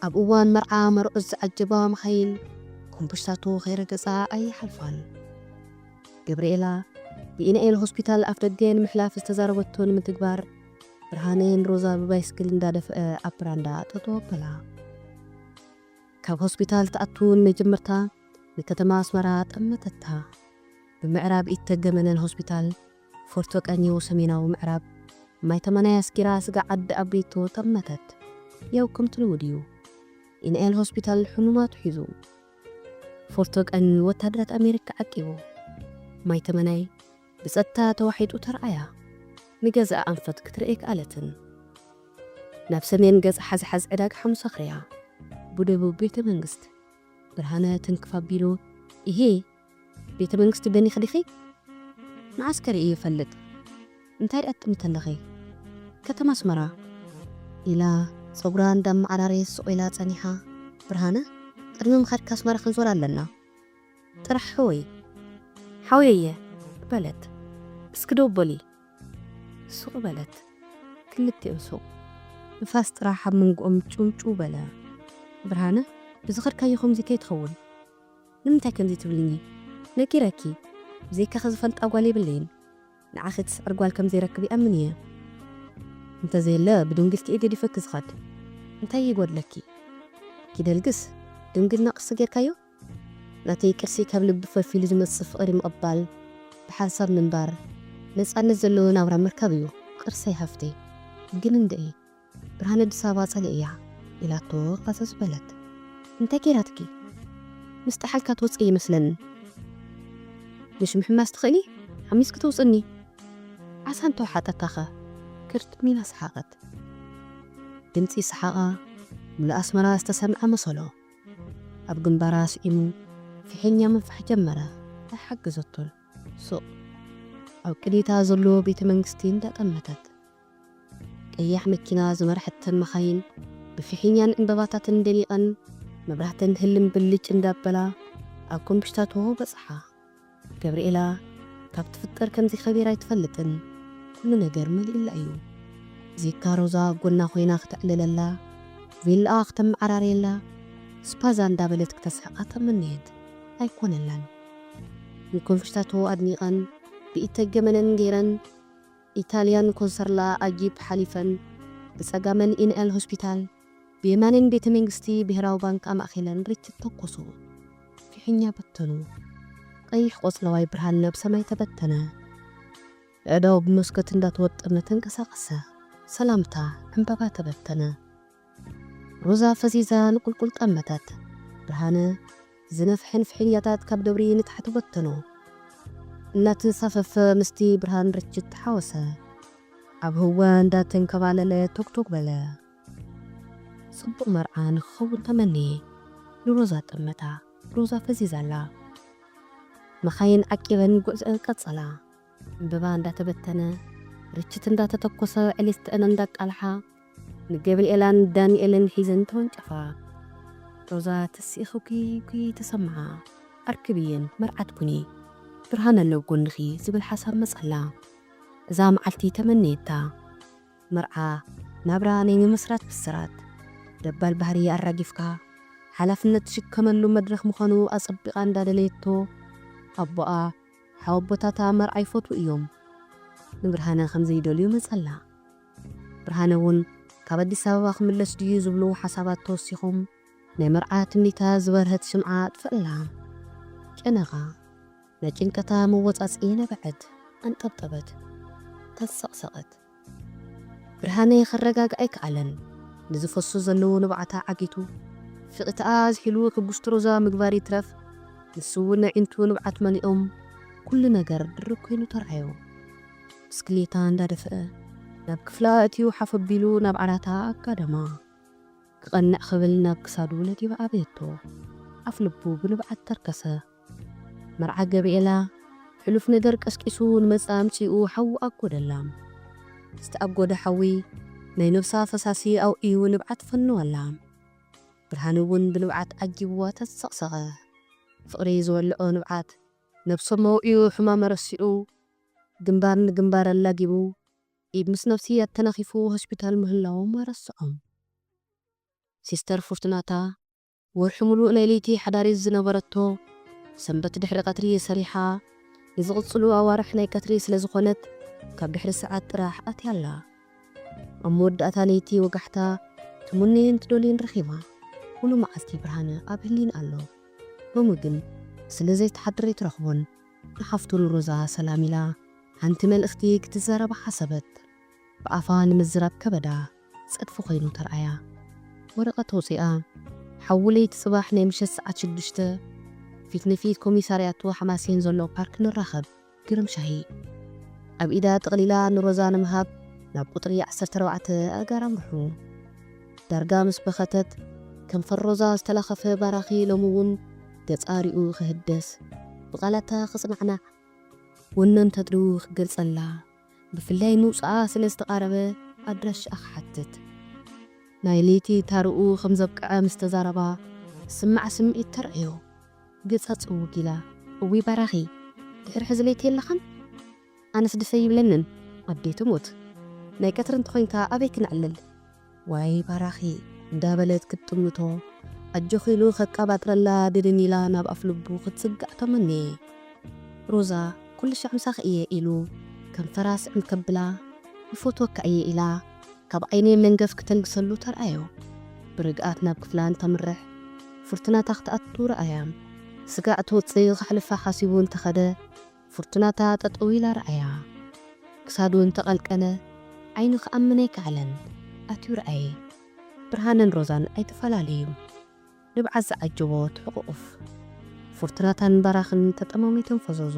ኣብ እዋን መርዓ መርዑት ዝዓጀባ መኻይን ኮምቦሽታቶ ከይረገጻ ኣይሓልፋን። ገብርኤላ ብኢናኤል ሆስፒታል ኣፍደገ ንምሕላፍ ዝተዛረበቶ ንምትግባር፣ ብርሃነ ንሮዛ ብባይስክል እንዳደፍአ ኣብ ብራንዳ ጠጠው ኣበላ። ካብ ሆስፒታል ትኣቱ ንመጀመርታ ንከተማ ኣስመራ ጠመተታ። ብምዕራብ ኢተገመነን ሆስፒታል፣ ፎርቶ ቀኝ ሰሜናዊ ምዕራብ፣ ማይ ተመናይ ኣስጊራ ስጋ ዓዲ ኣቤቶ ጠመተት። ያው ከምቲ ልሙድ እዩ። ኢናኤል ሆስፒታል ሕሙማቱ ሒዙ። ፎርቶ ቀኝ ወታደራት ኣሜሪካ ዓቂቡ። ማይ ተመናይ ብጸጥታ ተዋሒጡ ተረኣያ። ንገዛእ ኣንፈት ክትርኢ ከኣለትን። ናብ ሰሜን ገጽ ሓዝሓዝ ዕዳጋ ሓሙስ ኣኽርያ። ብደቡብ ቤተ መንግስት። ብርሃነ ትንክፍ ኣቢሉ፣ "ኢሄ፣ ቤተ መንግስቲ በኒኺ ዲኺ? ንዓስከር እዩ ይፈልጥ። እንታይ ደኣ ትጥምቲ ኣለኺ? ከተማ ኣስመራ?" ኢላ ጸጉራ እንዳመዓራረየት ስቕ ኢላ ጸኒሓ። ብርሃነ፣ "ቅድሚ ምኻድካ ኣስመራ ክንዞር ኣለና። ጥራሕ ሓወይ፣ ሓወይ እየ" በለት። "እስኪ ደው በሊ" ሱቕ በለት። ክልቲኦም ሱቕ። ንፋስ ጥራሕ ኣብ መንጎኦም ጭውጭው በለ። ብርሃነ፣ "ብዝኸድካዮ ከምዚ ከይትኸውን። ንምንታይ ከምዚ ትብልኒ? ነጊረኪ። ብዘይካኺ ዝፈልጣ ጓል የብለይን። ንዓኺ ትስዕር ጓል ከም ዘይረክብ ይኣምን እየ። እንተዘየለ ብድንግልኪ እየ ገዲፈኪ ዝኸድ። እንታይ ይጎድለኪ? ኪደልግስ ድንግልና ቅርሲ ጌርካዮ?" ናተይ ቅርሲ ካብ ልቢ ፈልፊሉ ዝመጽእ ፍቕሪ ምቕባል፣ ብሓንሳብ ምንባር፣ ነጻነት ዘለዎ ናብራ ምርካብ እዩ ቅርሰይ ሃፍተይ። ግን እንድዒ፣ ብርሃነ ኣዲስ ኣበባ ጸሊእ እያ ኢላቶ ቃዘዝ በለት። እንታይ ገይራትኪ? ምስ ጠሓልካ ትወጽእ ይመስለኒ። ንሽ ምሕማስ ትኽእሊ? ሓሚስኪ ተውጽኒ። ዓሳ እንተወሓጠካኸ? ክርትም ኢላ ሰሓቐት። ድምጺ ሰሓቓ ምሉእ ኣስመራ ዝተሰምዐ መሰሎ። ኣብ ግንባራ ስዒሙ ፍሒኛ ምንፋሕ ጀመረ። ኣይሓገዘቶን። ሱቕ ኣብ ቅድሚታ ዘሎ ቤተ መንግስቲ እንዳጠመተት። ቀያሕ መኪና ዝመርሐተን መኻይን ብፍሒኛን ዕምበባታትን ደሚቐን፣ መብራህተን ህልም ብልጭ እንዳበላ ኣብ ኮምብሽታቶ በጽሓ። ገብርኤላ ካብ ትፍጠር ከምዚ ከቢራ ኣይትፈልጥን። ኩሉ ነገር መሊእላ እዩ። ዚካ ሮዛ ጎና ኮይና ክተዕልለላ፣ ቪላኣ ክተመዓራርየላ፣ ስፓዛ እንዳበለት ክተስሕቃ ተመነየት። ኣይኮነላን። ንኮንፍሽታቶ ኣድኒቐን፣ ብኢተገመነን ገይረን፣ ኢታልያን ኮንሰርላ ኣጂፕ ሓሊፈን፣ ብጸጋመን ኢንኤል ሆስፒታል፣ ብየማንን ቤተ መንግስቲ ብሄራዊ ባንክ ኣማእኺለን ርችት ተኮሱ። ፊሕኛ በተኑ። ቀይሕ ቆጽለዋይ ብርሃን ናብ ሰማይ ተበተነ። ኣእዳው ብመስኮት እንዳተወጠመ ተንቀሳቐሰ። ሰላምታ ዕምባባ ተበተነ። ሮዛ ፈዚዛ ንቁልቁል ጠመተት። ብርሃነ ዝነፍሐን ፍሕኛታት ካብ ደብሪ ንታሕቲ በተኖ። እናተንሳፈፈ ምስቲ ብርሃን ርችት ተሓወሰ። ኣብ ህዋ እንዳተንከባለለ ቶክቶክ በለ። ጽቡቕ መርዓ ንክኸውን ተመንየ። ንሮዛ ጠመታ። ሮዛ ፈዚዛ ኣላ። መኻይን ዓቂበን ጉዕዘአን ቀጸላ። ዕምበባ እንዳተበተነ፣ ርችት እንዳተተኮሰ፣ ዕልልትአን እንዳቃልሓ፣ ንገብርኤላን ዳንኤልን ሒዘን ተወንጨፋ። ሮዛ ተሲእኺ ኩይ ኩይ ተሰምዓ። ኣርክብየን፣ መርዓት ኩኒ። ብርሃን ኣሎ ጎንኺ ዝብል ሓሳብ መጸላ። እዛ መዓልቲ ተመንየታ። መርዓ፣ ናብራ ናይ ምምስራት ብስራት። ደባል ባህሪ ኣራጊፍካ፣ ሓላፍነት ትሽከመሉ መድረኽ ምዃኑ ኣጸቢቓ እንዳደለየቶ፣ ኣቦኣ፣ ሓወቦታታ መርዓ ይፈትዉ እዮም። ንብርሃነ ከም ዘይደልዩ መጸላ። ብርሃነ እውን ካብ ኣዲስ ኣበባ ክምለስ ድዩ ዝብሉ ሓሳባት ተወሲኾም፣ ናይ መርዓ ትምኒታ ዝበርሀት ሽምዓ ኣጥፍእላ። ጨነቓ። ናይ ጭንቀታ መወጻጽኢ ነበዐት፣ ኣንጠብጠበት፣ ተንሰቕሰቐት። ብርሃነ ክረጋግኣ ኣይከኣለን። ንዝፈሱ ዘለዉ ንብዓታ ዓጊቱ፣ ፍቕታኣ ኣዝሒሉ ሕጉስቲ ሮዛ ምግባር ይትረፍ፣ ንሱ እውን ኣዒንቱ ንብዓት መሊኦም፣ ኩሉ ነገር ድርብ ኮይኑ ተራእዮ። ብስክሌታ እንዳደፍአ፣ ናብ ክፍላ ኣእትዩ ሓፍ ኣቢሉ ናብ ዓራታ ኣጋደማ። ክቐንዕ ክብል ናብ ክሳዱ ነዲባ ኣበየቶ። ኣፍ ልቡ ብንብዓት ተርከሰ። መርዓ ገብርኤላ፣ ሕሉፍ ነገር ቀስቂሱ ንመጻ ኣምጺኡ ሓዊ ኣጎደላ። ዝተኣጎደ ሓዊ ናይ ነብሳ ፈሳሲ ኣውዕዩ ንብዓት ፈነወላ። ብርሃነ እውን ብንብዓት ዓጊብዋ ተሰቕሰቐ። ፍቕሪ ዝወልዖ ንብዓት ነብሶም ኣውዕዩ ሕማም ረሲዑ፣ ግንባር ንግንባር ኣላጊቡ፣ ኢድ ምስ ነብሲ ኣተናኺፉ ሆስፒታል ምህላዎም ኣረስዖም። ሲስተር ፉርቱናታ ወርሒ ሙሉእ ናይ ለይቲ ሓዳሪት ዝነበረቶ፣ ሰንበት ድሕሪ ቀትሪ ሰሪሓ ንዝቕጽሉ ኣዋርሕ ናይ ቀትሪ ስለ ዝኾነት፣ ካብ ድሕሪ ሰዓት ጥራሕ ኣትያ ኣላ። ኣብ መወዳእታ ለይቲ ወጋሕታ ትምነዮን ትደልዮን ረኺባ። ሙሉ መዓልቲ ብርሃነ ኣብ ህሊን ኣሎ። ሎሚ ግን ስለ ዘይተሓደረ ኣይትረኽቦን። ንሓፍቱ ንሮዛ ሰላም ኢላ ሓንቲ መልእኽቲ ክትዛረባ ሓሰበት። ብኣፋ ንምዝራብ ከበዳ ጸድፊ ኮይኑ ተርኣያ። ወረቐት ኣውጺኣ። ሓዊ ለይቲ ጽባሕ ናይ ምሸት ሰዓት ሽዱሽተ ፊት ንፊት ኮሚሳርያቱ ሓማሴን ዘሎ ፓርክ ንራኸብ። ግርም ሻሂ ኣብ ኢዳ ጠቕሊላ ንሮዛ ንምሃብ ናብ ቁጽሪ ዓሰርተ ኣርባዕተ ኣእጋር ኣምርሑ። ዳርጋ ምስ በኸተት ከንፈር ሮዛ ዝተለኸፈ ባራኺ ሎሚ እውን ገጻ ሪኡ ክህደስ ብቓላታ ክጽናዕናዕ ወነን ተጥርው ክገልጸላ ብፍላይ ምውጽኣ ስለ ዝተቓረበ ኣድራሻኣ ክሓትት ናይ ለይቲ ታርኡ ከም ዘብቅዐ ምስ ተዛረባ ዝስማዕ ስምዒት ተርዕዮ። ገጻ ጽውግ ኢላ እዊ ባራኺ ድሕሪ ሕዚ ለይቲ የለኻን? ኣነስ ደሰ ይብለንን ኣዴ ትሙት ናይ ቀትሪ እንተኾይንካ ኣበይ ክንዕልል? ዋይ ባራኺ እንዳበለት ክትጥምቶ ኣጆኺ ኢሉ ከቃባጥረላ ድንን ኢላ ናብ ኣፍ ልቡ ክትጽጋዕ ተመነየ። ሮዛ ኩሉ ሻዕ ምሳኺ እየ ኢሉ ከንፈራ ስዕም ከብላ ይፈትወካ እየ ኢላ ካብ ዓይኒ መንገፍ ክተንግሰሉ ተርኣዮ። ብርግኣት ናብ ክፍላ እንተምርሕ ፍርቱናታ ክትኣቱ ረኣያ። ስጋዕ ትወፅእ ከሕልፋ ሓሲቡ እንተኸደ ፍርቱናታ ጠጠው ኢላ ረኣያ። ክሳዱ እንተቐልቀለ ዓይኑ ክኣምን ኣይከኣለን። ኣትዩ ረኣየ። ብርሃነን ሮዛን ኣይተፈላለዩን። ንብዓት ዝዓጀቦ ትሕቑቑፍ ፍርቱናታን ባራኽን ተጠማሚቶም ፈዘዙ።